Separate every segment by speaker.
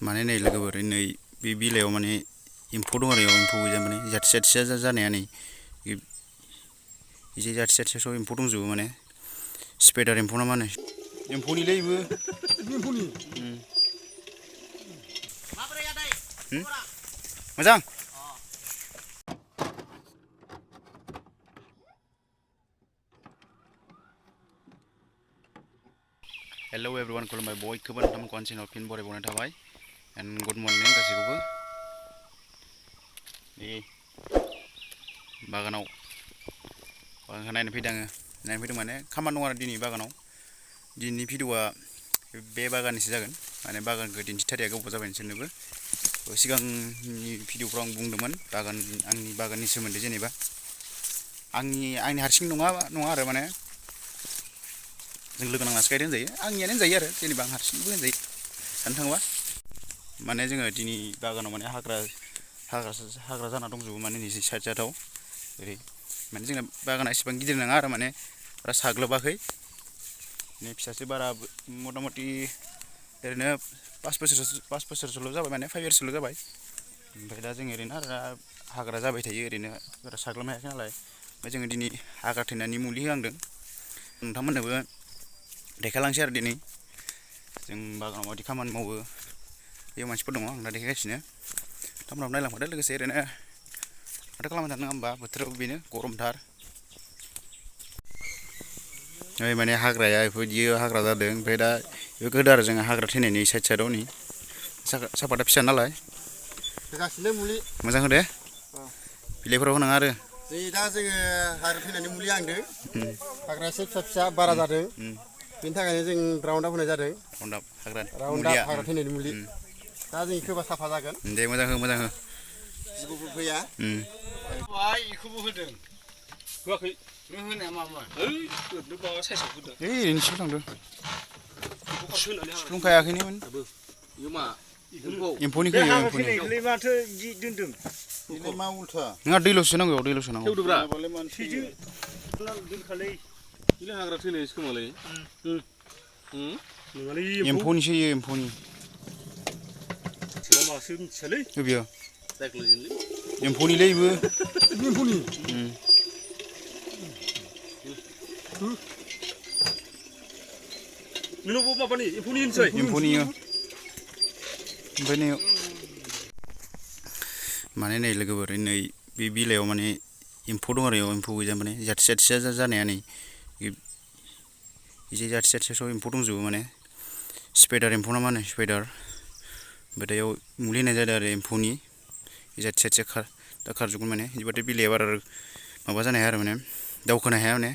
Speaker 1: माने नै लोगोफोर नै बे बिलाइयाव माने एम्फौ दं आरो एम्फौ गोजा माने जाथि जाथि जानाया नै इसे जाथि जाथि सब एम्फौ दंजोबो माने स्पाइडार एम्फौ ना मा होनो एम्फौनिलै इबो एम्फौनि माबोरै आदै मोजां हेलौ एभ्रिवान खुलुमबाय बयखौबो नोंथांमोन कनसेनाव फिन बरायबावनाय थाबाय एन्ड गुड मर्निं गासैखौबो बागानाव नायनो फैदों आङो नायनो फैदों माने खामानि दं आरो दिनै बागानाव दिनैनि भिडिअआ बे बागाननिसो जागोन माने बागानखौ दिन्थिथारिया गोबाव जाबाय नोंसोरनोबो सिगांनि भिडिअफ्राव आं बुंदोंमोन आंनि बागाननि सोमोन्दै जेनेबा आंनि हारसिं नङा आरो माने जों लोगो नांनासो गायदों होनजायो आंनियानो होनजायो आरो जेनेबा आं हारसिंबो होनजायो साननो थाङोबा माने जोङो दिनै बागानाव माने हाग्रा जाना दंजोबो माने नै साइड साइडआव ओरै माने जोंना बागाना एसेबां गिदिर नङा आरो माने बारा साग्लोबाखै नै फिसासो बारा मथा मथि ओरैनो 5 बोसोरसोल' जाबाय माने 5 इयार्ससोल' जाबाय ओमफ्राय दा जों ओरैनो आरो हाग्रा जाबाय थायो ओरैनो बारा साग्लोबनो हायाखै नालाय ओमफ्राय जोङो दिनै हाग्रा थैनायनि मुलि होहांदों नोंथांमोननोबो देखायलांसै आरो दिनै जों बागानाव माबायदि खामानि मावो बेयाव मानसिफोर दङ आं दा देखायगासिनो नोंथांमोनहाबो नायलांफादो लोगोसे ओरैनो माथो खालामबाय थानो नङा होमबा बोथोराबो बेनो गरमथार ओइ माने हाग्राया बेफोरबायदि हाग्रा जादों ओमफ्राय दा बेखौ होदो आरो जोङो हाग्रा थैनायनि साइड साइडआव नै सापाता फिसा नालाय
Speaker 2: होगासिनो मुलि
Speaker 1: मोजां होदे बिलाइफोराव होनाङा आरो
Speaker 2: दा जोङो हाग्रा थैनायनि मुलि हांदों हाग्राया एसे फिसा बारा जादों बेनि थाखायनो जों राउन्डआप होनाय जादों राउन्डआप हाग्रा थैनायनि मुलि दा जों इखोबा साफा जागोन
Speaker 1: दे मोजां हो
Speaker 2: जिबौफोर फैया
Speaker 3: इखौबो होदों होआखै नों होनाया मामोन ओरैनो माबा साइसआव होदों
Speaker 1: ओरैनो सिफुं थांदों सिफुंखायाखैनोमोन एम्फौनिखौ
Speaker 3: एम्फौनि माथो जि दोनदों
Speaker 2: बेलाय मा उल्था
Speaker 1: नङा दैल'सो नांगौ दैल'सो नांगौ
Speaker 3: सेवदोब्रा दोनखालै बिलाय हाग्रा थैनायसो खोमालै नङालै
Speaker 1: एम्फौनिसो एम्फौनि
Speaker 3: मासो मिथियालै
Speaker 1: बेयो एम्फौनिलै इबो
Speaker 2: एम्फौनि
Speaker 3: नोंनावबो माबानि एम्फौनि होनसै
Speaker 1: एम्फौनि ओमफ्राय नै माने नै लोगोफोर नै बे बिलाइयाव माने एम्फौ दं आरो एम्फौ गोजा माने जाथि जाथि जानाया नै इसे जाथि जाथि सब एम्फौ दंजोबो माने स्पाइडार एम्फौ ना मा होनो स्पाइडार ओमफ्राय दा इयाव मुलि होनाय जादों आरो एम्फौनि जाथि जाथि दा खारजोबगोन माने बिदिबाथाय बिलाइया बारा माबा जानो हाया आरो माने दावखोनो हाया माने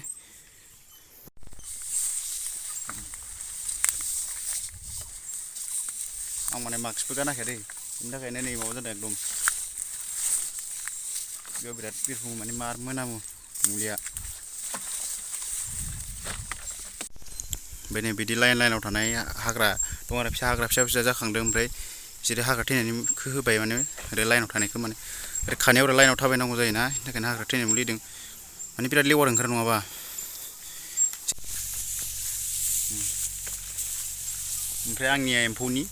Speaker 1: आं माने मास्कबो गानाखै दै बेनि थाखायनो नै माबा जादों एकदम बेयाव बिराद बिरफुङो माने मार मोनामो मुलिया ओमफ्राय नै बिदि लाइनाव थानाय हाग्रा दं आरो हाग्रा फिसा जाखांदों ओमफ्राय बिसोरो हाग्रा थैनायनिखौ होबाय माने ओरै लाइनाव थानायखौ माने ओरै खानायाव ओरै लाइनाव थाबायनांगौ जायोना बेनि थाखायनो हाग्रा थैनाय मुलि होदों माने बिराद लेवार ओंखारो नङाबा ओमफ्राय आंनिया एम्फौनि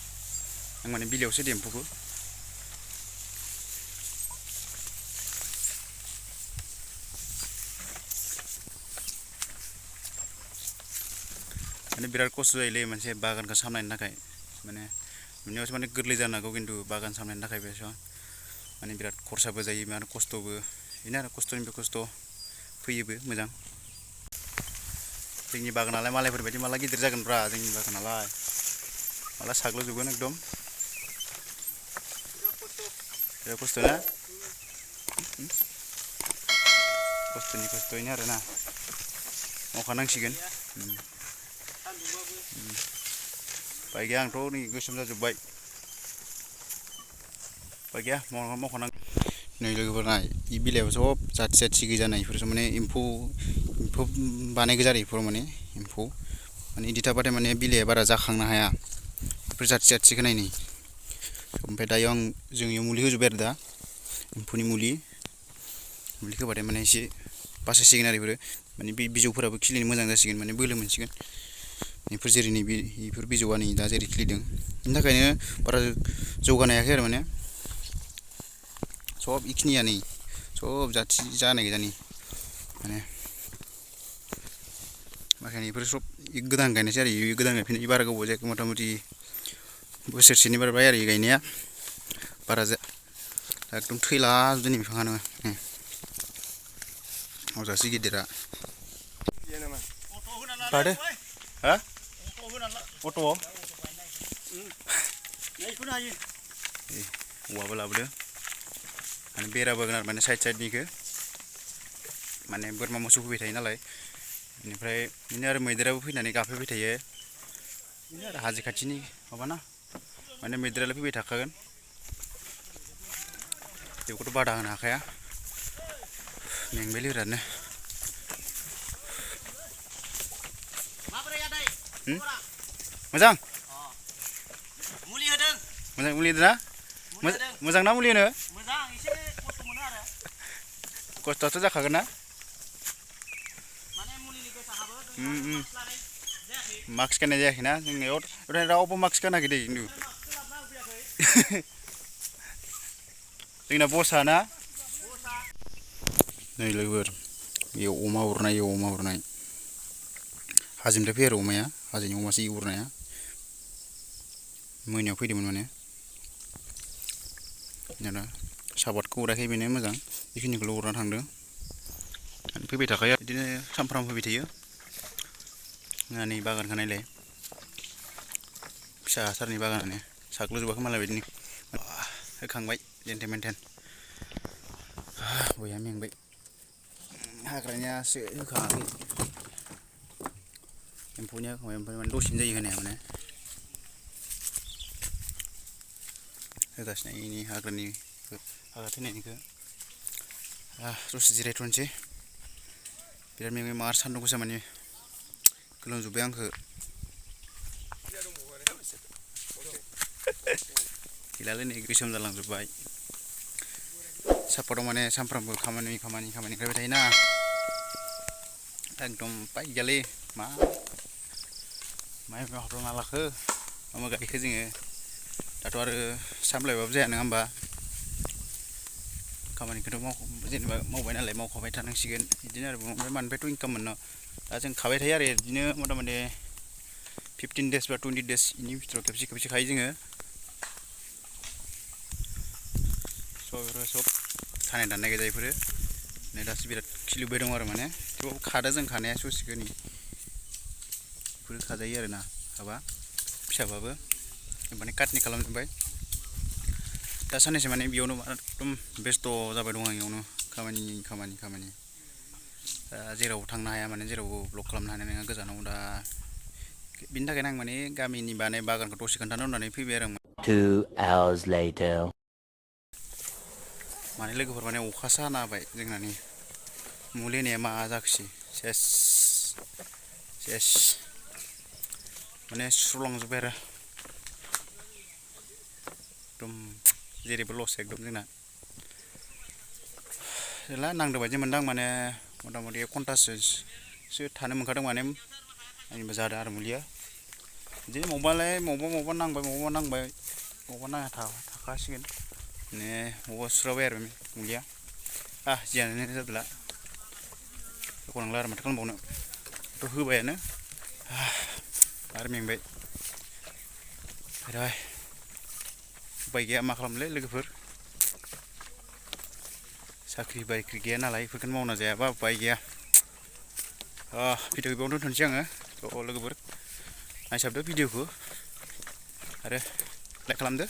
Speaker 1: आं माने बिलाइयावसो होदो एम्फौखौ माने बिराद खस्थ' जायोलै मोनसे बागानखौ सामलायनो थाखाय माने नुनायावसो माने गोरलै जानो हागौ खिन्थु बागान सामलायनो थाखाय बेसेबां माने बिराद खरसाबो जायो आरो खस्थ'बो बेनो आरो खस्थ'निबो खस्थ' फैयोबो मोजां जोंनि बागानालाय मालायफोरबायदि माला गिदिर जागोनब्रा जोंनि बागानालाय माला साग्लोबजोबगोन एकदम बिराद खस्थ' ना खस्थ'यैनो आरोना मावखानांसिगोन बाय गैया आंथ' नै गोसोम जाजोब्बाय बाय गैया मावखानां नै लोगोफोर नाय बे बिलाइयाव सब जाथि गोजानाय इफोरसो माने एम्फौ बानायगोजा आरो इफोराव माने एम्फौ माने इदि थाबाथाय माने बिलाइया बारा जाखांनो हाया बेफोर जाथिखौ नाय नै ओमफ्राय दायो जों इयाव मुलि होजोब्बाय आरो दा एम्फौनि मुलि होबाथाय माने एसे बासायसिगोन आरो बेफोरो माने बे बिजौफोराबो खिलिनो मोजां जासिगोन माने बोलो मोनसिगोन बेफोर जेरै बेफोर बिजौआ नै दा जेरै खिलिदों बेनि थाखायनो बारा जौगानो हायाखै आरो माने सब इखिनिया नै सब जाथि जानो नागिरा नै माने माखायनो बेफोर सब गोदान गायनायसै आरो बे गोदान गायफिननाय बारा गोबाव जायाखै मथा मथि बोसोरसेनि बारबाय आरो गायनाया बारा एकदम थैलाजोबदों बिफाङानो अजासि गिदिरा लादो हा अट'आव औवाबो लाबोदो माने बेरा बोगोन आरो माने साइड साइडनिखौ माने बोरमा मोसौ फैबाय थायो नालाय बेनिफ्राय बिदिनो आरो मैदेराबो फैनानै गाफैबाय थायो बिदिनो आरो हाजो खाथिनि माबाना माने मैदेरालाय फैबाय थाखागोन बेखौथ' बादा होनो हाखाया मेंबायलै बिरादनो मोजां
Speaker 3: मुलि होदों
Speaker 1: मोजां मुलि होदों ना मोजां ना मुलि होनो
Speaker 3: मोजां एसे खस्थ' मोनो आरो
Speaker 1: खस्थ'आथ' जाखागोन ना
Speaker 3: माने मुलिनि गोसा हाबो
Speaker 1: मास्क गाननाय जायाखैना जोंनियाव ओमफ्राय रावबो मास्क गानाखै दे खिन्थु जोंना बसा ना नै लोगोफोर बेयाव अमा उरनाय हाजोनिफ्राय फैयो आरो अमाया हाजोनि अमासो उरनाया मोनायाव फैदोंमोन माने दाना साबादखौ उराखै बेनो मोजां बेखिनिखौल' उरना थांदों फैबाय थाखायो बिदिनो सामफ्रामबो फैबाय थायो नै बागानखौ नायलाय फिसा सारनि बागानानो साग्लोबजोबाखै मालाय बिदिनो होखांबाय जेनथेन मेनथेन बया मेंबाय हाग्रानियासो होखाङाखै एम्फौनिया होखांबाय ओमफ्राय माने दसेनो जायो होनाया माने होगासिनो इनि हाग्रा थैनायनिखौ दसे जिरायथ'नोसै बिराद मेंबाय मार सान्दुं गोसा माने गोलोमजोब्बाय आंखो गैलालै नै गोसोम जालांजोब्बाय सापादाव माने सानफ्रामबो खामानि ओंखारबाय थायोना एकदम उपाय गैयालै माइ हाफ्लाना लाखो मा गायखो जोङो दाथ' आरो सामलायबाबो जाया नङा होमबा खामानिखौथ' जेनेबा मावबाय नालाय मावखाबाय थानांसिगोन बिदिनो आरो ओमफ्राय मानिफ्रायथ' इनकाम मोननो दा जों खाबाय थायो आरो बिदिनो मथा मथि 15 days बा 20 days इनि भितराव खेबसे खायो जोङो सब खानाय दाननाय गोजा बेफोरो नै दासो बिराद खिलिबाय दं आरो माने थेवबाबो खादो जों खानाया ससेखौ नै बेफोरो खाजायो आरो ना खाबा फिसाबाबो माने काटनि खालामजोब्बाय दा साननैसो माने बेयावनो एकदम बेस्थ' जाबाय दं आं बेयावनो खामानि दा जेराव थांनो हाया माने जेरावबो ब्लग खालामनो हानाय नङा गोजानाव दा बिनि थाखायनो आं माने गामिनि बागानखौ दसे खोन्थानो होननानै फैबाय आरो
Speaker 4: 2 hours later
Speaker 1: माने लोगोफोर माने अखासो हाना होबाय जोंनानि मुलि होनाया मा जाखोसै सेस माने सुस्र'लांजोब्बाय आरो एकदम जेरैबो लस एकदम जोंना गैला नांदो बायदि मोनदां माने मथा मथि 1 घन्टासो थानो मोनखादों माने आंनिबो जादों आरो मुलिया बिदिनो मबावबा नांबाय मबावबा नाङा थाखासिगोन माने मबावबा सुस्राबाय आरो मुलिया जियानो जादोला एखनांला आरो माथो खालामबावनो थ' होबायानो आरो मेंबाय उपाय गैया मा खालामलै लोगोफोर साख्रि बाख्रि गैया नालाय बेफोरखौनो मावना जायाबा उपाय गैया भिडिअखौ बेयावनो दोनथ'नोसै आङो थ' लोगोफोर नायसाबदो भिडिअखौ आरो लाइक खालामदो